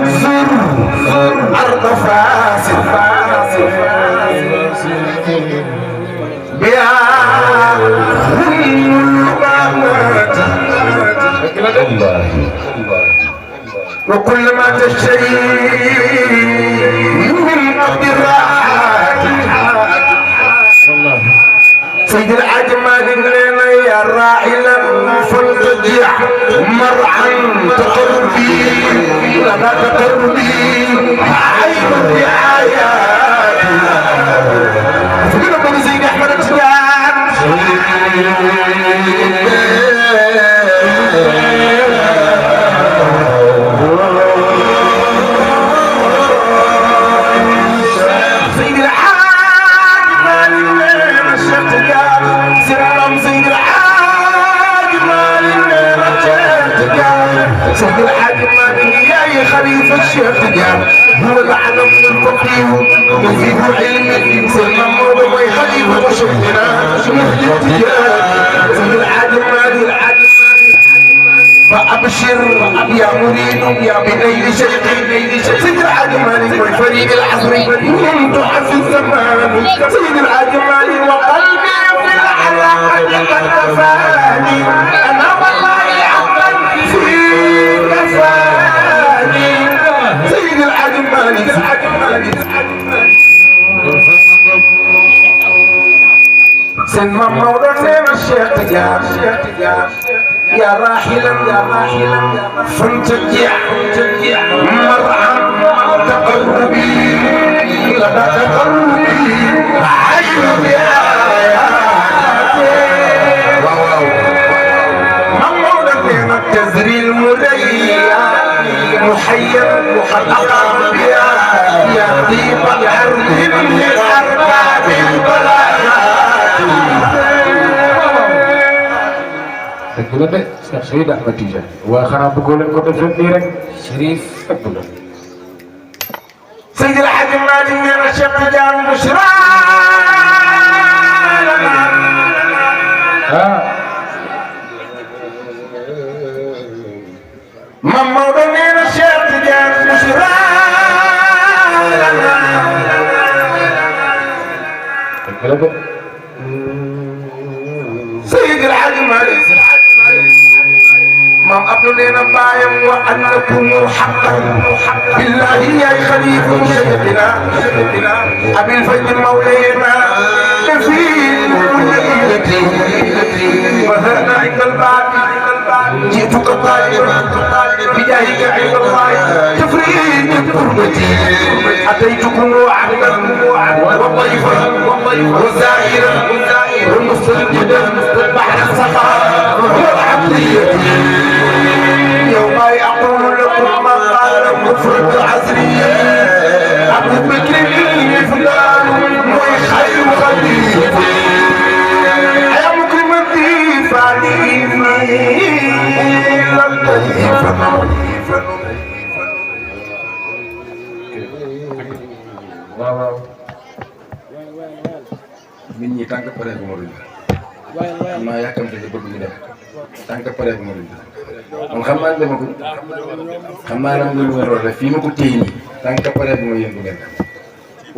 زر أرض فاسد بها الله وكل ما تشتري من أرض الراحات سيد العجمة لنا يا راعلا فلتجع مرعا تقربي لنا تقربي عين الرعايات فقنا بني سيد أحمد التجان سيد الحاج مالي يا خليفة الشيخ تجار هو العلم الفقيه وفيه علم سلم موضوع خليفة شيخنا سيد الحاج مالي فأبشر يا مريد يا بنيل شيخي سيد الحاج مالي والفريق العصري منتع في الزمان سيد الحاج مالي وقلبي في الأعلى قد كفاني أنا والله حقا في كفاني سيد الحاج مالي سن موضع سين الشيخ تجار يا راحلا فانتجع مرعا تقربي لنا تقربي عين بآياتي موضع سين التزري المريا محيا محققا بها يا طيب العرض من أرباب البلاغات dëgg la de Cheikh Seydi Ahmed Tidiane waa xanaa bëggoo leen ko defee nii rek Chérif dëgg la. سيد الحاج مالك من الشيخ تجان بشرى مموت من الشيخ تجان بشرى dëgg la de. سيد الحاج مالك مام أبو لنا بايم وأنكم حقا بالله يا خليفة شيخنا أبي الفجر مولانا في ليلتي وهنا عند الباب جئتك طالبا بجاهك عند الله تفريج كربتي أتيتكم وعدا وضيفا وزائرا ومستجدا بحر الصخر والعقلية يوم يقول لكم ما قال مفرد عزرية أبو بكر فلان وخير خليفة يا مكرم الضيف عليم waaw. nit ñi tànk pare bu ma dul xam naa yàkkamte ci bëgg ñu dem tànk pare bu ma dul moom xam naa dama ko xam naa dama lu war a def fii ma ko téye nii tànk pare bu ma yéen bu ngeen dem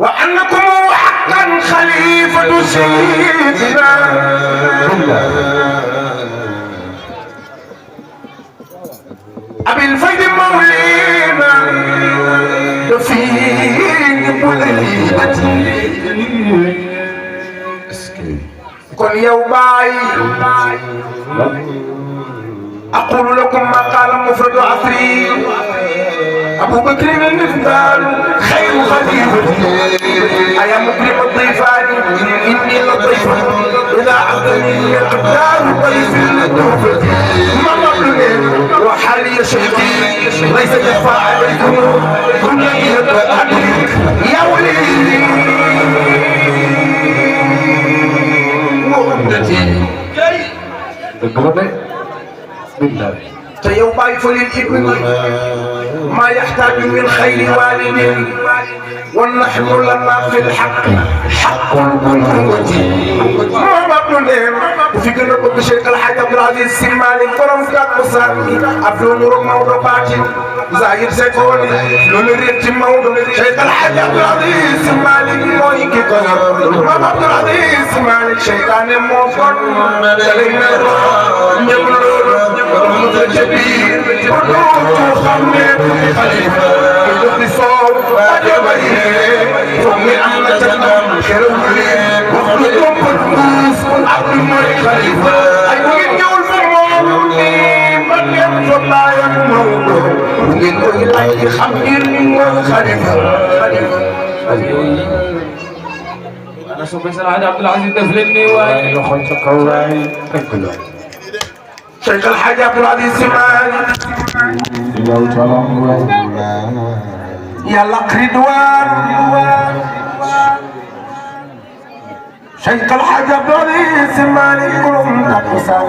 وأنكم حقا خليفة سيدنا أبي الفيض مولينا في بليدتي كن يوماي أقول لكم ما قال مفرد عصري أبو بكر المفدال خير خليفتي أيا مكرم الضيفان إني لطيف إذا عبدني أقدار ضيف الضيوف ما مبلغ وحالي شيخي ليس يخفى عليكم كنية أدرك يا وليدي وعمدتي dëgg la de. billahi. يوم يفل الابن ما يحتاج من خير والد ونحن لنا في الحق حق ما بقولهم وفي كنا بقول الشيخ الحاج عبد العزيز السمالي كرم كات مساكي عبدو نور موضوع باتي زاهر سيكوني لولو ريت موضوع الشيخ الحاج عبد العزيز السمالي موي كي كرم عبد العزيز السمالي شيطان موفر سليم الروح يبلور متجبير ودوم خمير خليفة يدخل صوت أجبيه فمي أحنا تنام خيرولي وخلقهم قدوس عبد الملك خليفة أيوين يقول فرموني من ينفر لا يموت ومن أولئك خمير خليفة أنا شو بس الحاج عبد العزيز دفلني واي لخوتك واي كله شيخ الحاج عبد العزيز سمعني يلا رضوان شيخ الحاج عبد العزيز سمعني كلهم تقصر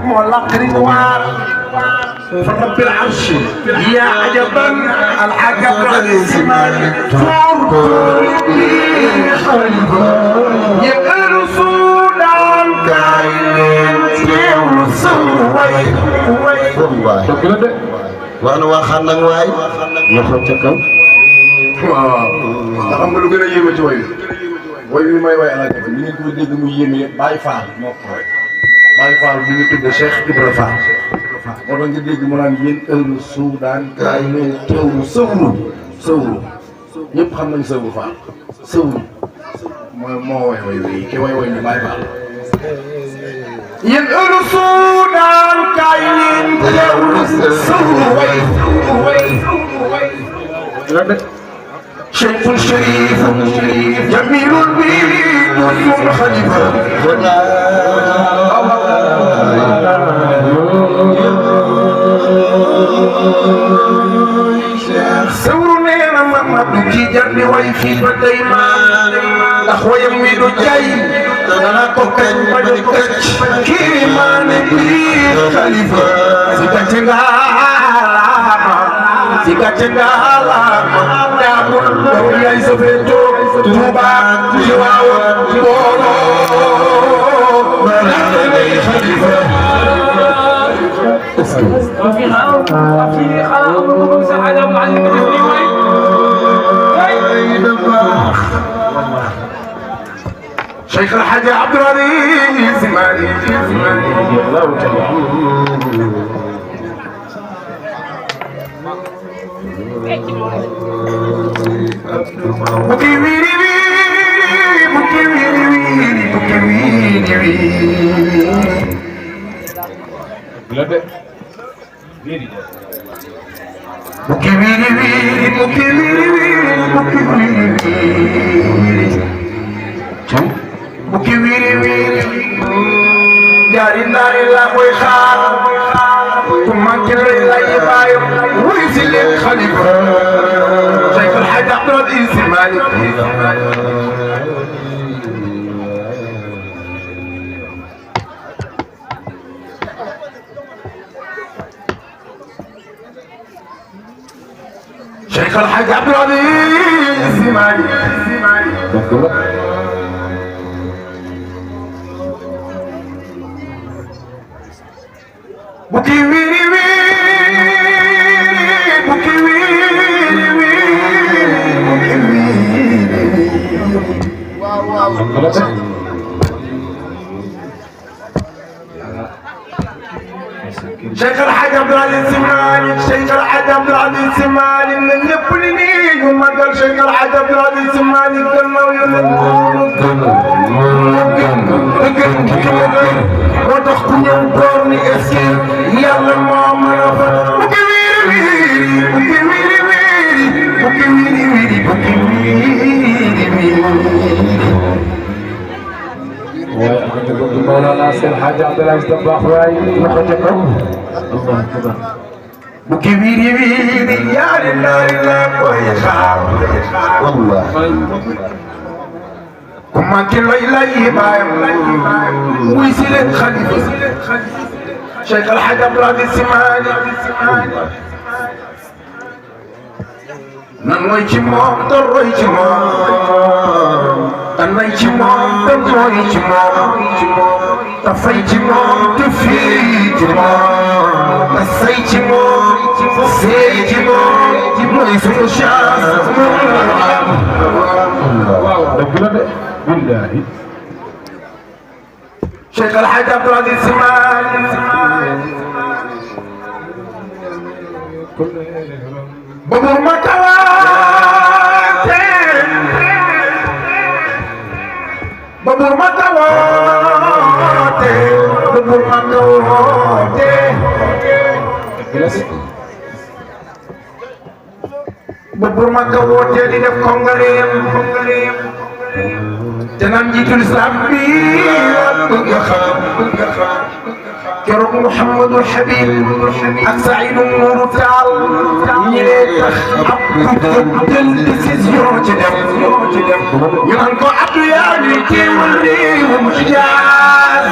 مولق رضوان فرب العرش يا عجبا الحاج عبد العزيز سمعني يبقى رسول عن كاين والله وانا واخانا واي يخرج كم waaw xam nga lu gën a yéeme ci woy bi may woy alaaka bi ni ngeen ko dégg muy yéeme Baye Fall moo ko woy Baye Fall bi ñu tudd Cheikh Ibra Fall moo tax nga dégg mu naan yéen ëllu Soudan kaay leen teewlu sëwru ñëpp xam nañ sëwru Fall sëwru moo woy wi ki woy ni Baye Fall yéen ëllu Soudan kaay leen teewlu sëwru way شيخ شريف جميل البيت وسوم خليفة سورنا ما بكي جرني ويفي بديما أخويا ميدو جاي أنا كوكاي مانيكش كيما نبي خليفة سيكاتشنغا damul yaay sofeto Touba Tiwaawan Mbooloo lay xalifa في خاو سعادة معلم الدنيا شيخ الحاج عبد العزيز مالي الله تعالى بكي ويري ويري بكي ويري ويري بكي ويري ويري بكي ويري ويري بكي ويري ويري بكي ويري ويري بكي ويري ويري جاري ناري لا موي خال كمان كلي لا يبايم ويزيل الخليفة شيخ الحاج عبد العزيز مالك شيخ الحاج عبد العزيز مالك بكي ويري ويري بكي ويري ويري بكي ويري شيخ الحاج عبد العزيز مالك شيخ الحاج عبد العزيز مالك من يبني وما قال شيخ الحاج عبد العزيز مالك قالنا وتخطي يومي اسير يلا ماما نفر بكي ويري بكي ويري ويري بكي ويري ويري بكي ويري ويري مولانا سي الحاج عبد العزيز دباخ واي لخوتكم الله اكبر بكي ويري ويري يا لله لله ويخاف والله كما كل إلهي بايم ويسيل الخليفة شيخ الحاج عبد العزيز مالك nan mooy ci moom te roy ci moom te nay ci moom te mooy ci moom te fay ci moom te fii ci moom te say ci moom seey ci moom mooy suñu chance waaw dëgg la de billahi Cheikh El Hadj Abdoul Aziz Sy Malick ba mu ma tawaate ba mu ma tawaate ba mu ma tawaate ba mu ma tawaate di def kongareem te naan njiitul islam bi bëgg xam keroog Mouhamadou Habib ak Saïdou Nourou Tall ñi lee tax ab jël décision ci dem ñu naan ko Abdou yaa ngi teewal réewum Hijaaz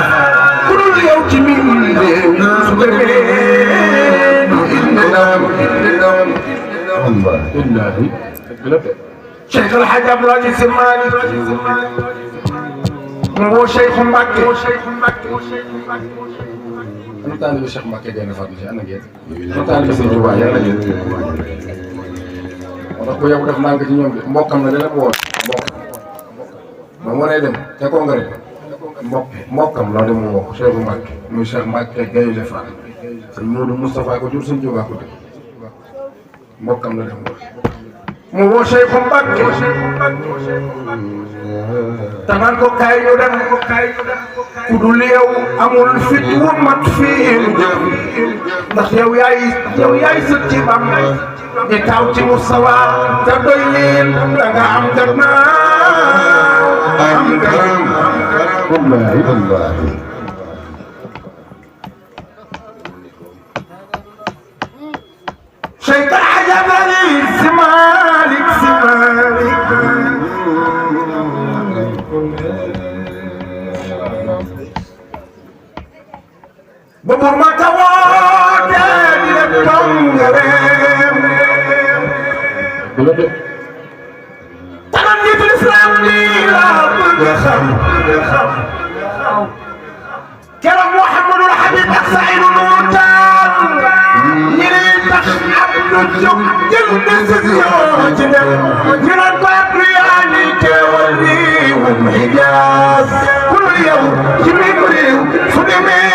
ku dul yow ci biir réew su demee du indi ndam billahi dëgg la de Cheikh El Hadj Abdoul Aziz Sy Malick mu woo Cheikh Mbacke ana taalibe Cheikh Mbacke Gaïndé Fatma si ana ngeen. ana taalibe Sëñ Tuubaa yàlla ngeen. moo tax bu yow def ndànk ci ñoom de mbokkam la dana ko woon ba mu waree dem te congrès mbokkam la dem woo Cheikh Mbacke muy Cheikh Mbacke Gaïndé Fatma sëñ Modou Moustapha ko jur Sëñ Tuubaa ko jur mbokkam la dem woo. mu woo Cheikh Mbacke te naan ko kaay ñu dem ku dul yow amul fit wu mat fii ndax yow yaay sët ci bam di taw ci Mustafa te doy leen da nga am gannaaw am gannaaw wallahi Cheikh El Hadj Abdoul Aziz Sy Malick ba bu ma tawoote di leen tongareem tanam njiitul islam lii laa bëgg a xam keroog Mouhamadou Habib ak Saïdou Nourou Tall ñi leen tax Abdou jóg jël décision ci dem ñu naan ko Abdou yaa ni teewal réewum Hijaaz ku dul yow ci biir réew su demee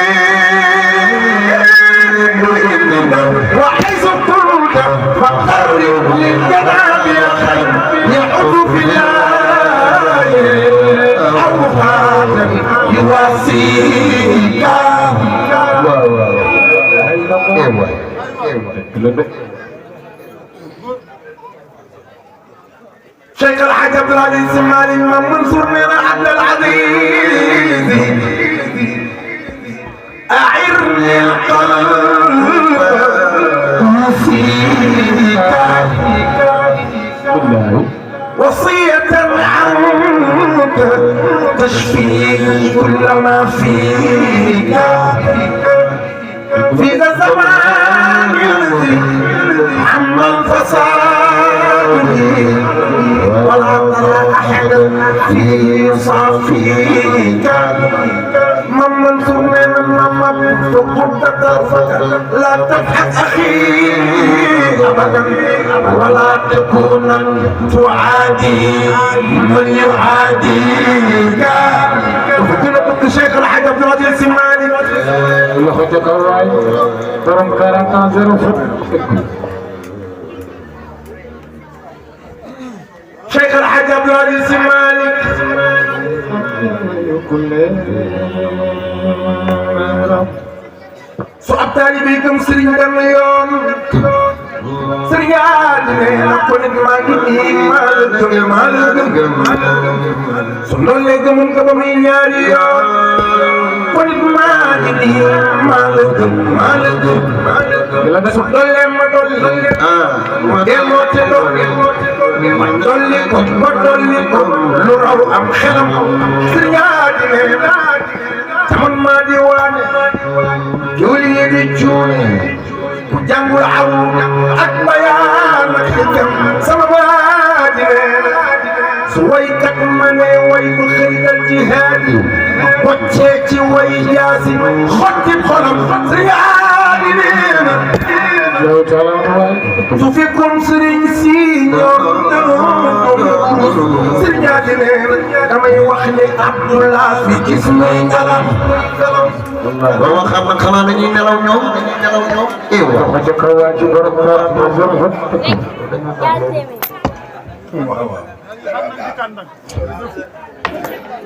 وحيث كنت فقرب للجناب الخير يحب في الله أوقاتا يواسيك شيخ الحاج عبد العزيز Sy Malick Mame Mansour nee na عبد العزيز أعرني القلب نسيك وصية عنك تشفي كل ما فيك في ذا الزمان عما الفساد ولا ترى أحد في صافيك Mame Mansour nee na mama تقبت طرفك لا تضحك أخي أبدا ولا تكونن تعادي من يعاديك وفكنا بك Cheikh El Hadj Abdoul Aziz Sy Malick الله تكرم borom 40 ans 0 foot Cheikh El Hadj Abdoul Aziz Sy Malick su ab taalibe gëm sëriñ dem yoon sëriñ yaa nee na ko nit maa ngi nii maa la gëm su ndollee gëmum ko ba muy ñaari yoon ko nit maa ngi nii maa la gëm su ndollee ma dolli delloo te ma dolli ko lu raw am xelam sëriñ yaa nee na taman maa di waane juuli yi di juuli ku jàngul aw ak bayaan ak الجهاد وجهتي ويجازي خطي بخلم ريالي لينا توفيكم سرين سينيور سريالي لينا كما يوحني عبد الله في جسمي كلام boo xam nag xanaa dañuy nelaw ñoom ma ca kaw waa ci borom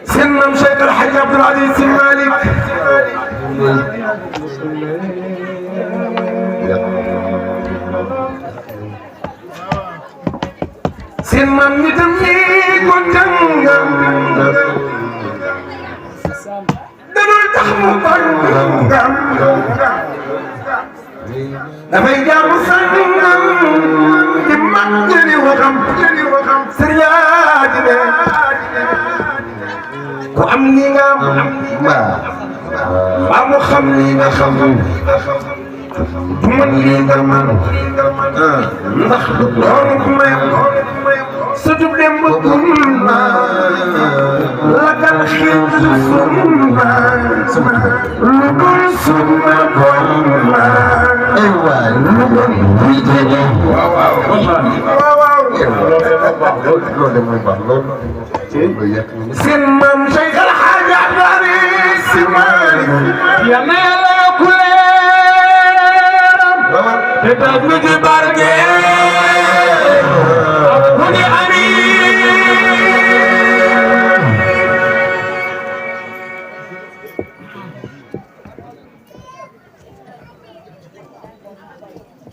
سنم شيخ الحاج عبد العزيز بن مالك سنم نتمي كنتنغم دلول تحمو كنتنغم دفاي جام سنغم دمك جري وخم سرياجنا ku am li nga am ba mu xam li nga xam du man li nga man ndax doon ku may surtout dem ba kumma la kan xil sunna lu dul sunna kumma ay waay lu doon buy jege waaw loolu de mooy baax loolu seen maam Cheikh El Hadj Abdoulaye Sy Malick yal na yàlla yokk leeram te taaj mi ci barke mu ngi amiin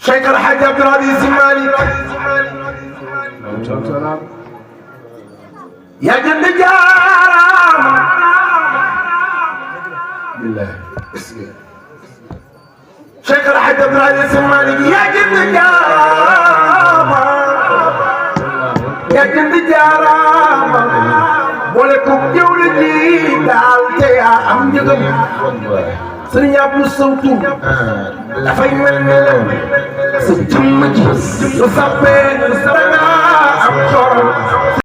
Cheikh El Hadj Abdoulaye Sy Malick يا جند جارام بالله شيخ الحاج عبد العزيز بن مالك يا جند جارام يا جند جارام ولكم جولتي دالتي يا ام جدم سريا ابو صوتو دافاي ململ سجم جي سابين سنا ام خور